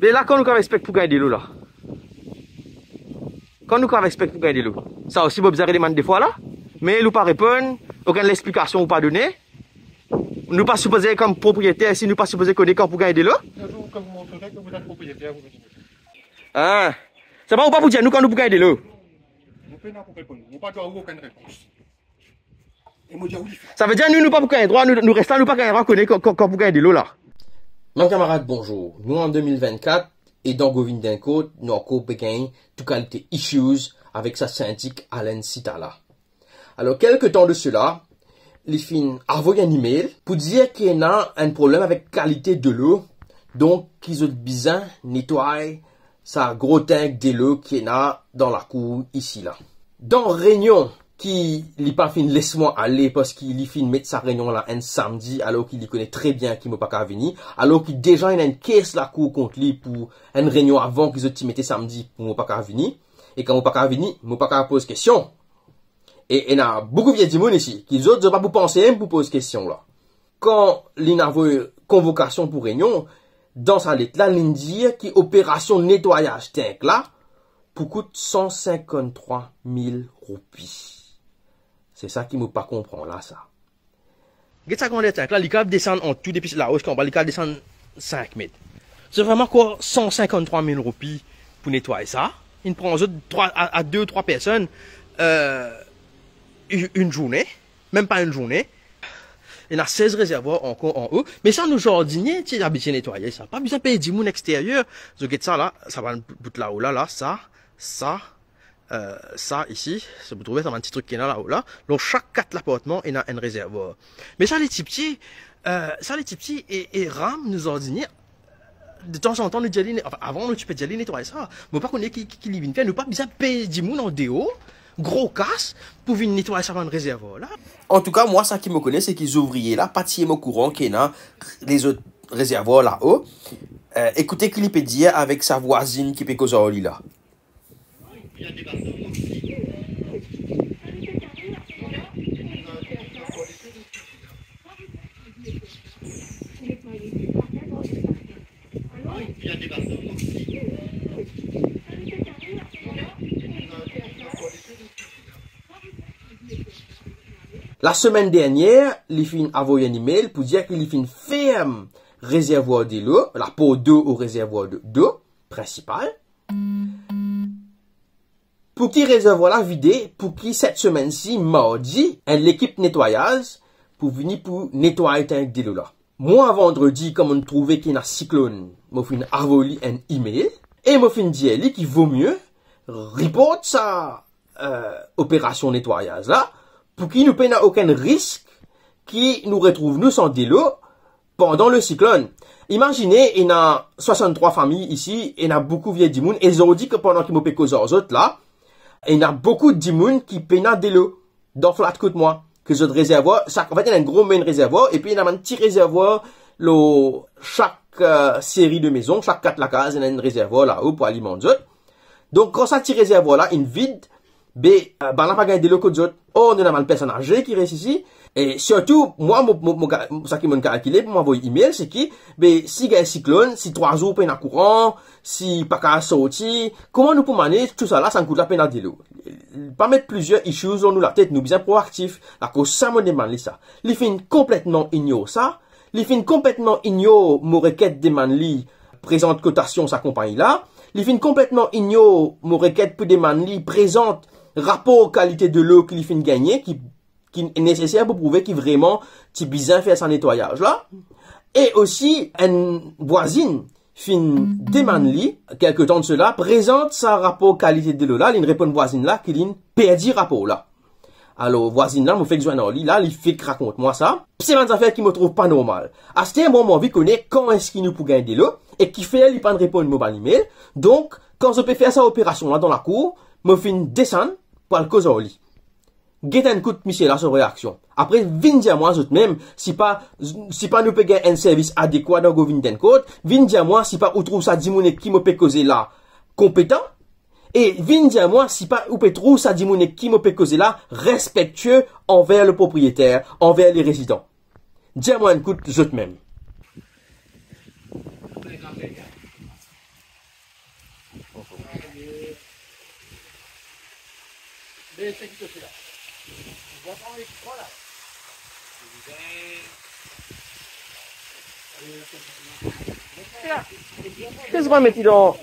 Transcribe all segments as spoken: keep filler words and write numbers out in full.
Me la, kan nou kav expect pou gagn delo la? Kan nou kav expect pou gagn delo? Sa osi, mo bizin redemann de fwa la. Me ou pa reponn, okenn lexplikasion ou pa done. Nou pa sipoze, kom propriyeter, si nou pa sipoze kone kan pou gagn delo? Bonjour, kan vous montrerez que vous êtes propriétaire, vous venez. Ah. Sa pa, ou pa pou dir nou kan nou pou gagn delo? Mo pena pou reponn. Mo pa dwa ou okenn repons. E mo dir ou li fer. Savedir nou, nou pa pou gagn drwa, nou, nou res la, nou pa gagn drwa kone kan, kan, kan pou gagn delo la. Bann kamarad, bonzour. Nou an de mil vennkat, e dan Govindhan Court, nou ankor pe gagn tou kalite issues avek sa sindik Alan Sitala. Alor, kelke tan de sela, li finn avoy enn email pou dir ki ena enn problem avek kalite delo, donk ki zot bizin netway sa gro tank delo ki ena dan lakour isi la. Dan reynion ki li pa finn les mwa ale, parski li finn met sa reynion la enn samdi, alor ki li kone tre bien ki mo pa kav vini, alor ki deza ena enn kes lakour kont li pou enn reynion avan ki zot ti mete samdi pou mo pa kav vini, e kan mo pa kav vini, mo pa kav poz kestion. E ena boukou vie dimoun isi, ki zot, zot pa pou panse mem pou poz kestion la. Kan linn avoy konvokasion pou reynion, dan sa let la, linn dir ki operasion netwayaz tank la pou kout san sinkant-trwa mil roupi. Se sa ki mo pa konpran la, sa. Get sa grander tank la, li kav desann an tou depi lao ziska anba, li kav desann sink met. Se vreman kwa, san sinkant-trwa mil roupi pou netway sa? Inn pran zot trwa, a, a de ou trwa personn, eh, enn, enn zourne, mem pa enn zourne. Ena sez rezervwar ankor anlo. Me sa, nou zardinie ti abitie netwaye sa. Pa bizin pey dimoun exteryer. Zot get sa la, sa bann bout lao la, la, sa, sa, eh, sa isi, sa pou trouve sa bann ti trik ki ena lao la. Lor sak kat lapartman, ena enn rezervwar. Me sa, li tipti, eh, sa, li tipti, e, e ram, nou zardinie, de tanzantan, nou dir li, anfin, avan, nou ti pe dir li netway sa. Mo pa kone ki, ki, ki li vinn fer. Nou pa bizin pey dimoun andeor gro kas pou vinn netway sa bann rezervwar la. Antouka, mwa, sa ki mo kone, se ki zouvrie la pa ti mem okouran ki ena lezot rezervwar lao. Eh, ekoute ki li pe dir avek sa vwazinn ki pe koz ar li la. Lasemenn dernier, li finn avoy enn email pou dir ki li finn ferm rezervwar delo, laport delo o rezervwar de, delo prinsipal. Pou ki rezervwar la vide, pou ki set semenn si, mardi, enn lekip netwayaz pou vini pou netway tank delo la. Mwa, vandredi, kan mo trouve ki ena siklonn, mo finn avoy li enn email, e mo finn dir li ki vomie report sa, eh, operasion netwayaz la, pou ki nou pena okenn risk ki nou retrouv nou san delo pandan le siklonn. Imazine, ena swasann-trwa fami isi, ena boukou vie dimoun, e zordi ki pandan ki mo pe koz ar zot la, ena boukou dimoun ki pena delo dan flat kot mwa, ki zot rezervwar, sak, anfet, ena enn gro main rezervwar, epi ena bann ti rezervwar lor sak, eh, seri de mezon, sak kat lakaz, ena enn rezervwar lao pou alimant zot. Donk, kan sa ti rezervwar la inn vid, be, eh, bann la pa gagn delo kot zot. Or, nou ena bann personn aze ki res isi. E sirtou, mwa, mo, mo, mo ga-, sa ki mo'nn kalkile pou mo avoy email, se ki, be, si gagn siklonn, si trwa zour pena kouran, si pa kav sorti, kouma nou pou manez tousala, sa kout la pena delo? Pa met plizier issues lor nou latet, nou bizin proaktif. Akoz sa mo demann li sa. Li finn konpletman ignor sa. Li finn konpletman ignor mo reket demann li prezant kotasion sa konpagni la. Li finn konpletman ignor mo reket pou demann li prezant rapor kalite delo ki li finn gagne, ki, ki neseser pou prouve ki vreman ti bizin fer sa netwayaz la. E osi, enn vwazinn finn demann li, kelke tan de sela, prezant sa rapor kalite delo la, linn reponn vwazinn la ki linn perdi rapor la. Alor, vwazinn la, mo fek zwenn ar li la, li fek rakont mwa sa. Se bann zafer ki mo trouv pa normal. Aster, mwa, mo anvi kone kan eski nou pou gagn delo, e kifer li pa'nn reponn mo bann email. Donk, kan zot pe fer sa operasion la dan lakour, mo finn desann pou al koz ar li. Get enn kout misie la so reaksion. Apre, vinn dir mwa zot mem, si pa, si pa nou pe gagn enn servis adekwa dan Govindhan Court, vinn dir mwa si pa ou trouv sa dimoun ek ki mo pe koze la konpetan, e vinn dir mwa si pa ou pe trouv sa dimoun ek ki mo pe koze la respektie anver le propriyeter, anver le rezidan. Dir mwa enn kout zot mem. Kes ou met li dan?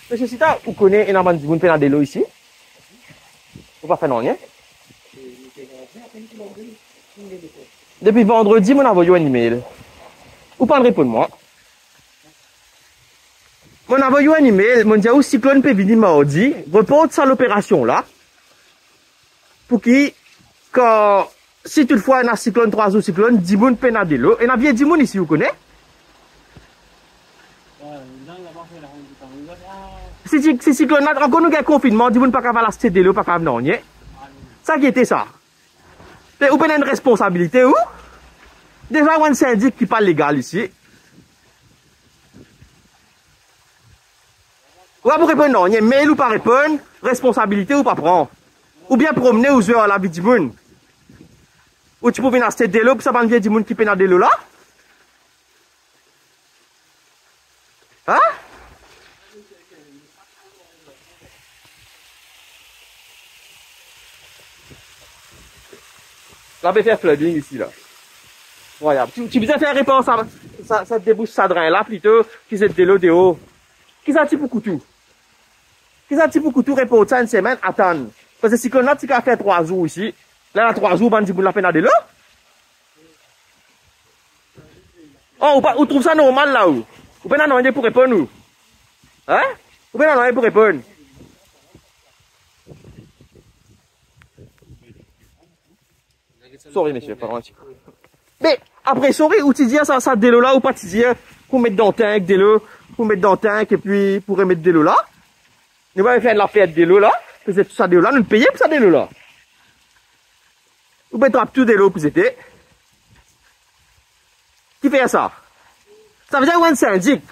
Mesie Sita, ou kone ena bann dimoun pena delo isi? Ou pa fer nanye? Depi vandredi, mo'nn avoy ou enn email. Ou pa'nn reponn mwa. Mo'nn avoy ou enn email, mo'nn dir ou siklonn pe vini mardi, report sa loperasion la. Pou ki, kan, si toutfwa ena siklonn, trwa zour siklonn, dimoun pena delo. Ena vie dimoun isi, ou kone? Si, si, si siklonn la, ankor nou gagn konfinnman, dimoun pa kav al aste delo, pa kav nanye. Sa gete sa. Pe ou pena enn responsabilite, ou? Deza, ou enn sindik ki pa legal isi. Ou pa pou reponn nanye, mail ou pa reponn, responsabilite ou pa pran. Oubien promne ou zwe ar lavi dimoun. Ou ti pou vinn aste delo pou sa bann vie dimoun ki pena delo la? Hein? La pe fer flooding isi la. Inkrwayab. Ti, ti bizin fer repar sa, sa, sa debous sa drin la plito ki zet delo deor. Ki sa ti pou kout ou? Ki sa ti pou kout ou report sa enn semenn, atann? Parski siklonn la ti kav fer trwa zour isi. La, la trwa zour, bann dimoun la pena delo. Oh, ou pa, ou trouv sa normal la, ou? Ou pena nanye pou reponn, ou? Hein? Ou pena nanye pou reponn? Sorry, mesie, pardon, enn ti kou. Me apre, sorry, ou ti dir sa, sa delo la, ou pa ti dir pou met dan tank delo, pou met dan tank epi pou remet delo la? Nou pa fer laper delo la, pou zet tou sa delo la, nou peye pou sa delo la. Ou pe trap tou delo pou zete. Ki fer sa? Savedir ou enn sindik,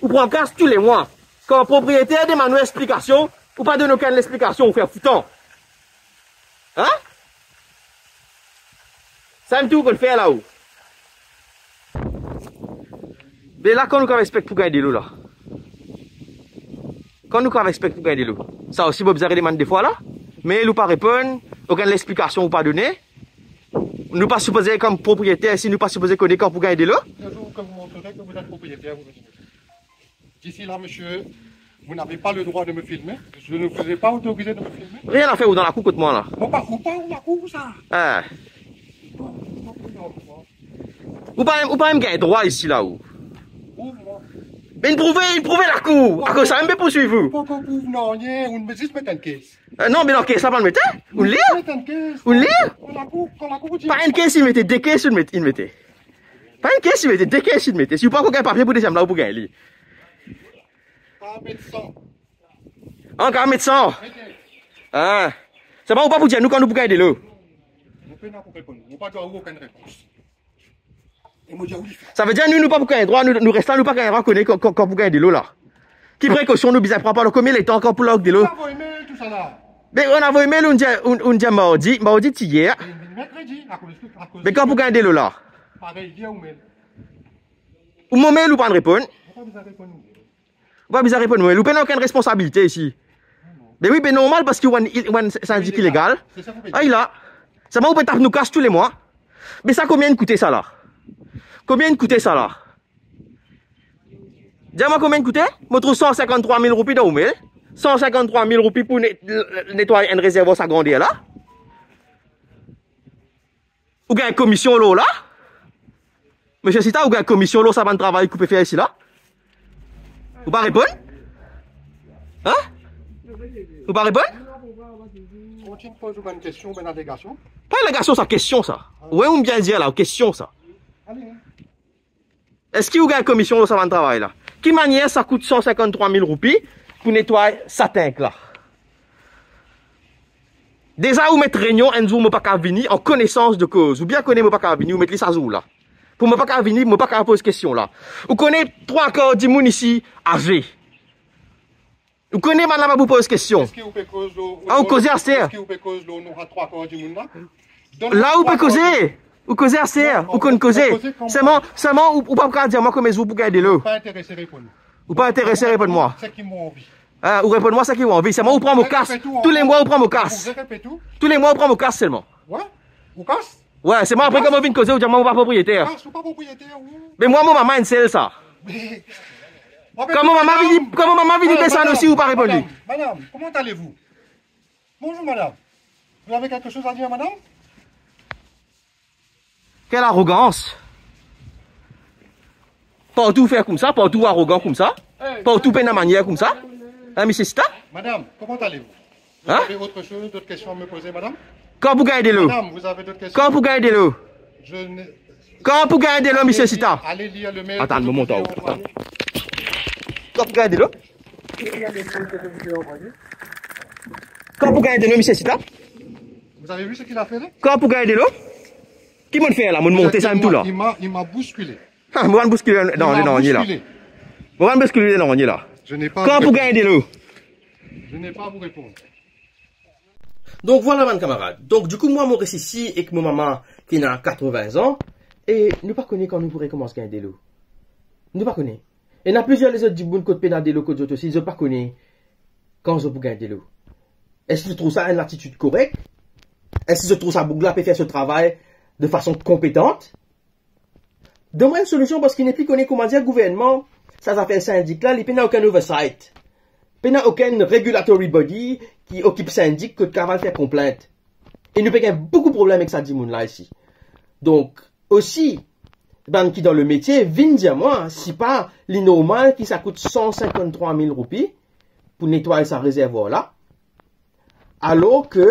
ou pran kas tou le mwa. Kan propriyeter demann ou explikasion, ou pa donn okenn explikasion, ou fer foutan. Hein? Sa mem tou ou konn fer la, ou? Be la, kan nou kav expect pou gagn delo la? Kan nou kav expect pou gagn delo? Sa osi, mo bizin redemann de fwa la. Mail ou pa reponn, okenn explikasion ou pa done. Nou pa sipoze, kom propriyeter isi, nou pa sipoze kone kan pou gagn delo? Le jour que vous montrerez que vous êtes propriétaire, vous me direz. D'ici là, monsieur, vous n'avez pas le droit de me filmer. Je ne vous ai pas autorisé de me filmer. Rien à faire, ou dan lakour kot mwa la. Bon, pa, ou pa, ou lakour, ou sa? Ah. Ou pa, ou pa mem gagn drwa isi la, ou. Ou, mwa. Me inn prouve, inn prouve lakour. Akoz sa, inn pe poursuiv ou. Poko prouv nanye, ou met zis met enn kes. Eh, non, me dan kes la, pa mete. Ou lir? Met enn kes. Ou lir? Kan lakour, kan lakour, ou dir pa enn kes, inn mete, de kes, inn met, inn mete. Pa enn kes, inn mete, de kes, inn mete. Si ou pa ankor gagn papie pou deziem la, ou pou gagn li. Kav met san. An, kav met san. Mete. Ah. Sa pa ou pa pou dir nou kan nou pou gagn delo. Mo pena pou reponn. Mo pa dwa ou okenn repons. E mo dir ou li fer. Savedir nou, nou pa pou gagn drwa, nou, nou res la, nou pa gagn drwa kone kan, kan, kan pou gagn delo la. Ki prekosion nou bizin pran, pandan komie letan kan pou larg delo? Ou avoy mail, tou sa la. Me ou avoy mail, ou dir, ou, ou dir mardi, mardi ti yer. E merkredi, akoz, akoz. Me kan pou gagn delo la? Parey, lir ou mail. Ou mo mail, ou pa'nn reponn. Mo pa bizin reponn ou. Ou pa bizin reponn mwa, ou pena okenn responsabilite isi. Be wi, be normal, parski ou enn, ou enn sindik ilegal. Ay la. Sa mem ou pe tap nou kas tou le mwa. Be sa, konbien inn koute sa la? Konbien inn koute sa la? Dir mwa konbien inn koute? Mo trouv san sinkant-trwa mil roupi dan ou mail. San sinkant-trwa mil roupi pou ne-, netway enn rezervwar sa grander la. Ou gagn komision lor la? Mesie Sita, ou gagn komision lor sa bann travay ki ou pe fer isi la? Ou pa reponn? Hein? Ou pa reponn? Ou ti poz ou bann kestion, bann alegasion. Pa alegasion sa, kestion sa. Wi, ou bien dir la, kestion sa. Ale, hein. Eski ou gagn komision lor sa bann travay la? Ki manier sa kout san sinkant-trwa mil roupi pou netway sa tank la? Deza ou met reynion enn zour mo pa kav vini, an konesans de koz. Ou bien kone mo pa kav vini, ou met li sa zour la. Pou mo pa kav vini, mo pa kav poz kestion la. Ou kone trwa kar dimoun isi aze. Ou kone bann la pa pou poz kestion. Eski ou pe koz lor, ah, ou koze aster. Eski ou pe koz lor nou a trwa kar dimoun la? La ou pe koze. Ou koze aster. Non, ou konn koze. Selman, selman ou, ou pa pou kav dir mwa konbien zour pou gagn delo. Pa interese, reponn. Ou pa interese, reponn mwa. Seki mo anvi. Ah, ou reponn mwa seki ou anvi. Selman ou pran mo kas. Tou le mwa ou pran mo kas. Tou le mwa ou pran mo kas selman. Wi, ou kas? Wi, selman apre kan mo vinn koze, ou dir mwa mo pa propriyeter. Kas, ou pa propriyeter, ou? Me mwa mo mama enn sel sa. Kan mo mama vini, kan mo mama vini desann osi, ou pa reponn li. Madame, madame, comment allez-vous? Bonjour, madame. Vous avez quelque chose à dire, madame? Quelle arrogance! Partou ou fer koumsa, partou ou arogan koumsa, partou ou pena manier koumsa. Hein, misie Sita? Madame, comment allez-vous? Vous avez autre chose, d'autres questions à me poser, madame? Kan pou gagn delo? Madame, vous avez d'autres questions? Kan pou gagn delo? Je ne... Kan pou gagn delo, misie Sita? Allez lire le mail. Atann, mo mont anwo. Atann. Kan pou gagn delo? Kan pou gagn delo, misie Sita? Vous avez vu ce qu'il a fait là? Kan pou gagn delo? Ki mo'nn fer la? Mo'nn monte sa, mo'nn tou la. Il m'a, il m'a bousculé. Ha, mo pa'nn bouskile, non, non, non, li la. Mo pa'nn bouskile, non, li la. Je n'ai pas... Kan pou gagn delo? Je n'ai pas à vous répondre. Donk vwala bann kamarad. Donk dikou mwa mo res isi ek mo mama ki ena katrevin an, e nou pa kone kan nou pou rekoumans gagn delo. Nou pa kone. Ena plizier lezot dimoun kot pena delo kot zot osi, zot pa kone kan zot pou gagn delo. Eski zot trouv sa enn latitid korek? Eski zot trouv sa boug la pe fer so travay de fason konpetan? Donn mwa enn solision, parski nepli kone koumadir gouvernman, sa zafer sindik la, li pena okenn oversight. Pena okenn regulatory body ki okip sindik kot kapav al fer konplint. E nou pe gagn boukou problem ek sa dimoun la isi. Donk, osi, bann ki dan lemetie vinn dir mwa, si pa li normal ki sa kout san sinkant-trwa mil roupi pou netway sa rezervwar la, alor ke,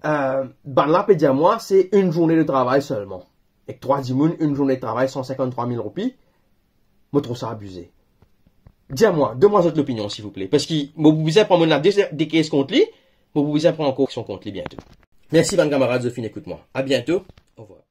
eh, bann la pe dir mwa se enn zourne de travay selman. Ek trwa dimoun, enn zourne de travay, san sinkant-trwa mil roupi, mo trouv sa abize. Dir mwa, donn mwa zot lopinion, silvouple, parski mo pou bizin pran, mo ena de, de kes kont li, mo pou bizin pran ankor ankestion kont li biento. Mersi bann kamarad, zot finn ekout mwa. A biento, orevwar.